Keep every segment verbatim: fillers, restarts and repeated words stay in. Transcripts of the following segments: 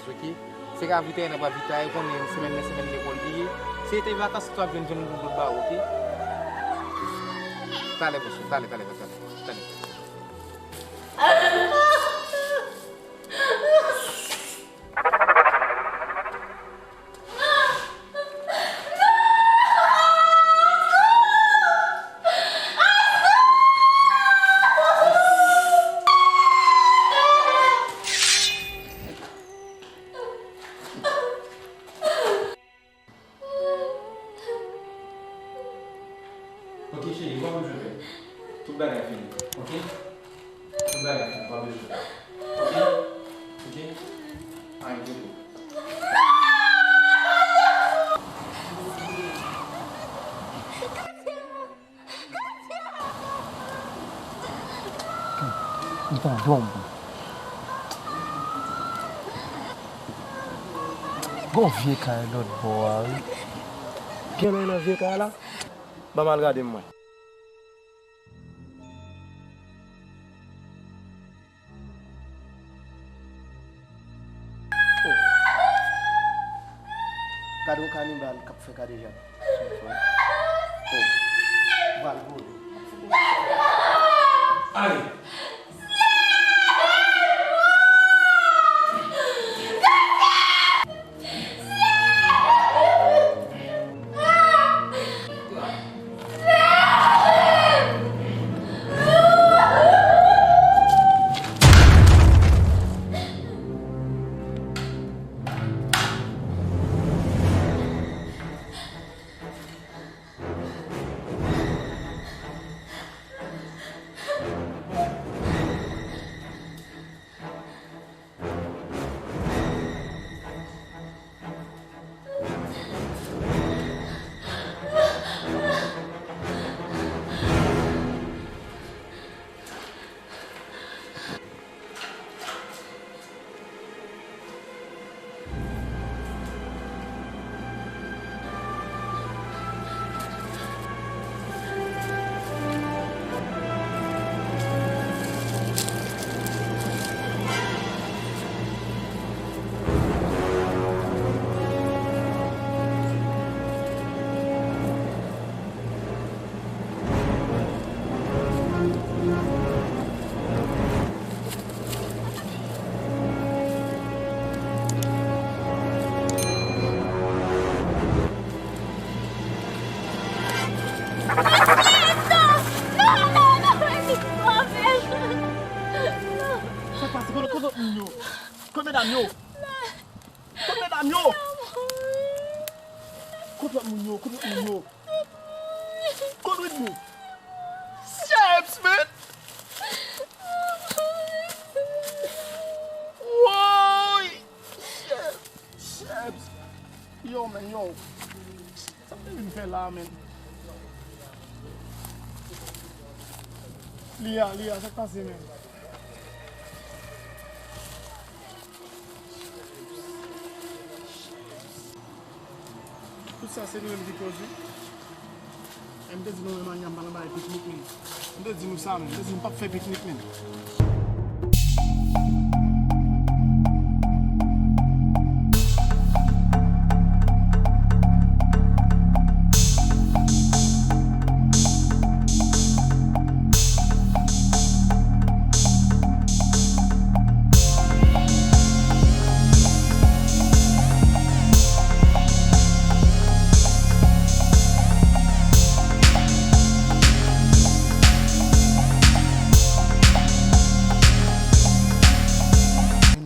Ok? Se ka vit ayè, n ap vit ayè, ou konnen semèn nan semèn lekòl li ye. Se te vakans, ou t ap jwenn, jwenn yon lòt ba ou, ok? Talè, monchè, talè, talè, talè, talè. Ok, cheri, ou pa bezwen pè. Tout bagay fini. Ok? Tout bagay fini, ou pa bezwen pè. Ok? Ok? Anyen pou ou. M tande w, m. Gon vye kay lòt bò a, wi. Gen nan vye kay la? Ban m al gade m wè. Oh. Gade yon kanibal k ap fè kadejak. Oh. Pral vole. Ale. Sa k pase? Kote, kote lòt moun yo? Kote medam yo? Kote medam yo? Kote lòt moun yo? Kote lòt moun yo? Kote lòt moun? Shit, man! Woy! Shit! Shit! Yo, man, yo! Sa m te vin fè la, man? Lia, Lia, sa k pase, man? Tout sa se nou menm ki koz wi. E m te di nou menm Ania m pa nan bagay piknik menm. M te di nou sa menm. M te di nou p ap fè piknik menm.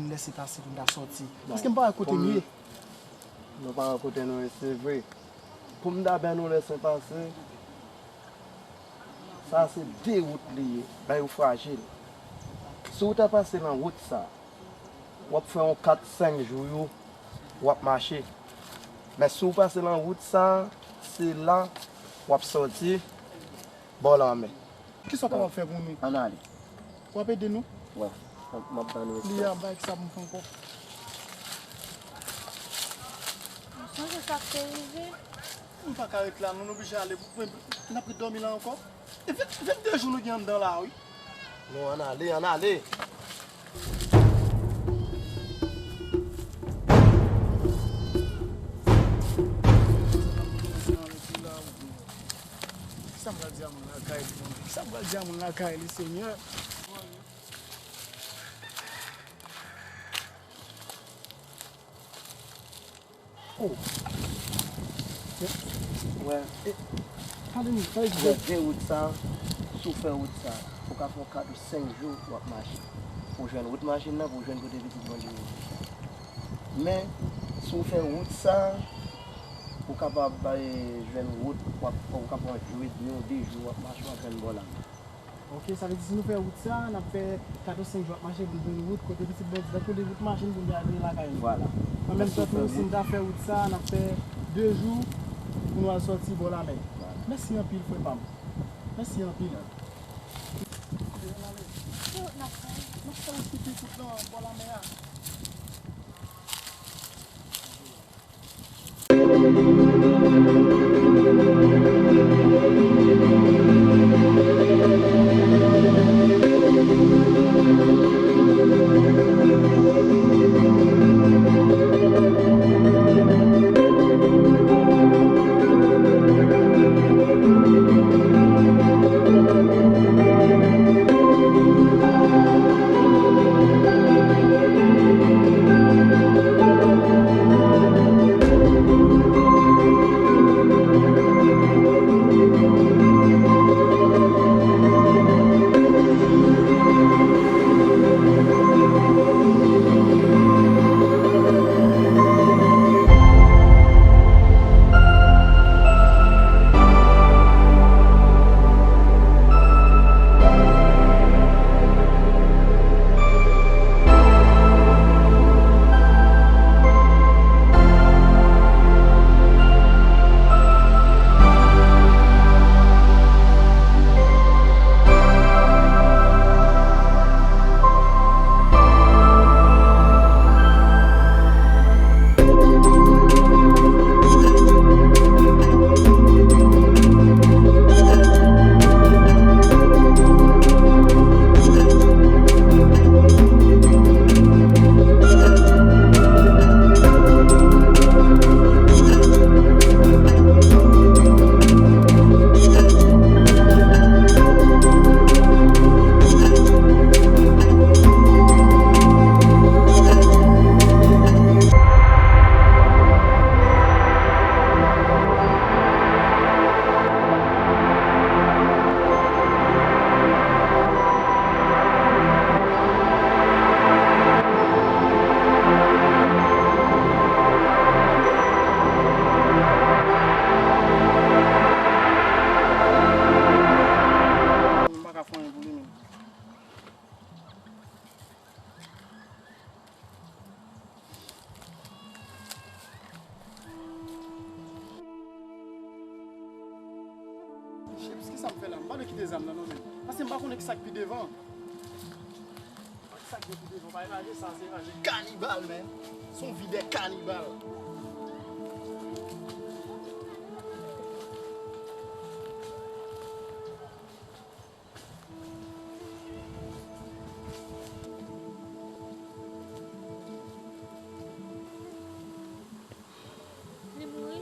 Lè se pase pou m ta sòti. Paske m pa wè kote m ye. Nou pa wè kote nou ye, se vre. Pou m ta bay nou lè se pase. Sa se de wout li ye, men yo frajil. Si w ta pase nan wout sa, w ap fè yon kat, senk jou yo, w ap mache. Men si w pase nan wout sa, se la w ap sòti bò lanmè. Kisa w kapab fè pou nou? Ann ale. W ap ede nou? Wè, m ap, m ap ban nou espas. Li a bay sa pou m fè ankò. Ou sonje sa k te rive? Nou pa ka ret la, non, nou oblije ale. N ap ret dòmi la ankò. E ven, vennde jou nou gen anndan la, wi. Non, ann ale, ann ale. Di a moun lakay li, Bondye. Sa m pral di a moun lakay li, Senyè? Oh. Wè. E, pale m, pale m. Wè, de wout sa, si w fè wout sa, ou ka fè yon kat ou senk jou w ap mache. Pou w jwenn wout machin nan, pou w jwenn kote pitit Bondye ye. Men, si w fè wout sa, ou kapab, eh, jwenn wout, w ap, ou ka pran jou edmi ou de jou w ap mache, w ap jwenn bò lamè. Ok, sa vle di si nou fè wout sa, n ap fè kat ou senk jou ap mache pou n jwenn wout kote pitit Bondye, tankou de wout machin pou n ale lakay nou. Vwala. An menm tan tou, si n ta fè wout sa, n ap fè de jou pou nou al sòti bò lamè. Vwala. Mèsi anpil, frè pa m. Mèsi anpil. Kote n ale? Ki wout n ap fè? N ap fè wout ki pi kout lan bò lamè a. M pa ka fè anyen pou li menm. Chips, kisa m fè la? M pa dwe kite zam nan non, men. Paske m pa konnen kisa k pi devan. Kisa k pi devan? Pa imajine sa, se imajine kanibal, men. Se yon vi de kanibal. Li mouri?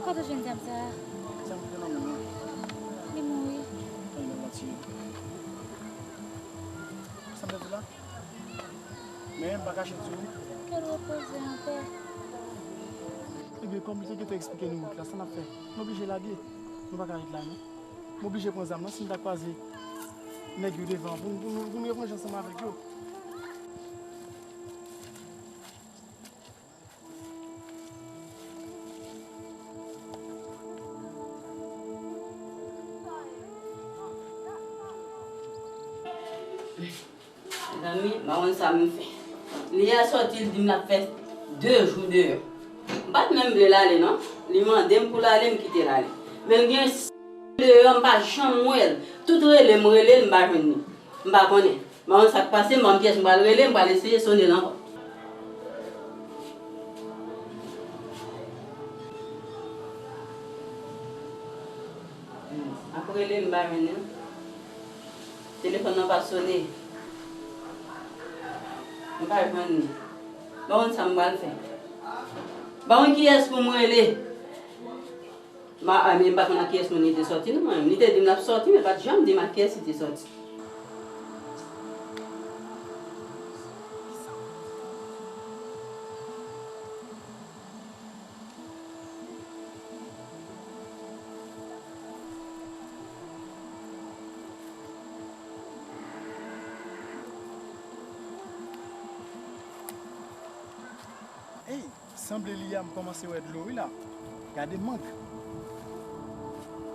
Kote w jwenn zam sa a? Zam ki te nan men mwen. Li mouri? Tande l la tiye. Sa m te di la? Men, m pa kache di w. Ke l repoze anpè. Ebyen, kòm li te gentan eksplike nou wout la, sa n ap fè? Nou oblije lage. Nou pa ka ret la, non. M oblije pran zam nan, si m ta kwaze nèg yo devan, pou, pou, pou m revanj ansanm avèk yo. Mezanmi, m pa konn sa m fè. Li a sòti, l di m l ap fè de jou deyò. M pa t menm vle l ale non. Li mande m pou l ale, m kite l ale. Men l gen deyò, m pa janm wè l. Tout rele m rele l, m pa jwenn li. M pa konnen. M pa konn sa k pase, m pa konn kiyès m pral rele, m pral eseye sone l ankò. M ap rele, m pa jwenn li. Telefòn nan pa sone. M pa jwenn li. M pa konn sa m pral fè. M pa konn kiyès pou m rele. Ma, a, men m pa konn ak kiyès moun li te sòti, non, mwen. Li te di m l ap sòti, men l pa t janm di m ak kiyès li te sòti. Ey, sanble li a, m kòmanse wè dlo wi la. Gade mang.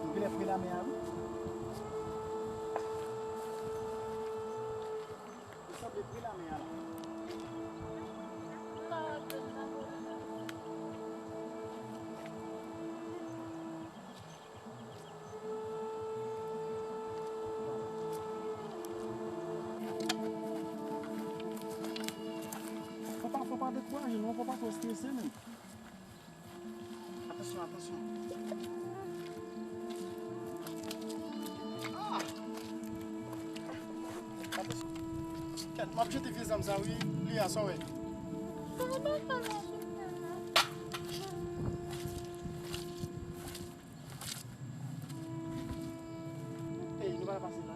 M genlè pre lamè a wi. Li sanble pre lamè a la. Fò pa, fò pa dekouraje non, fò pa twò strese menm. Atansyon, atansyon. Ah! Atansyon. Kèt, m ap jete vye zam sa wi. Li a, sa w wè? Ey, nou pa pase la.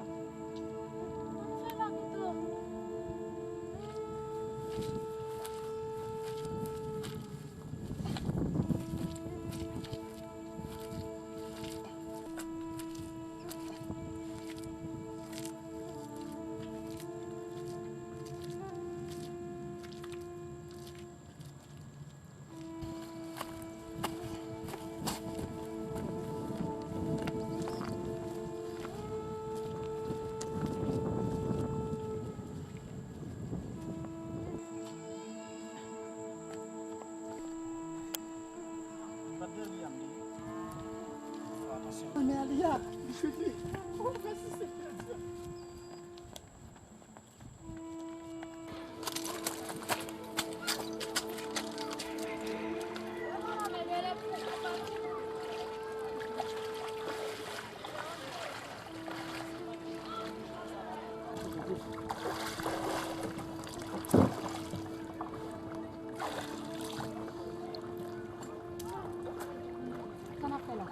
Sa n ap fè la?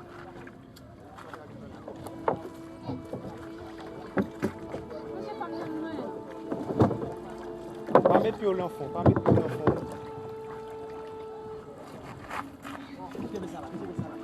Pa met pye w nan fon, pa met pye w nan fon. Kenbe sa la, kenbe sa la.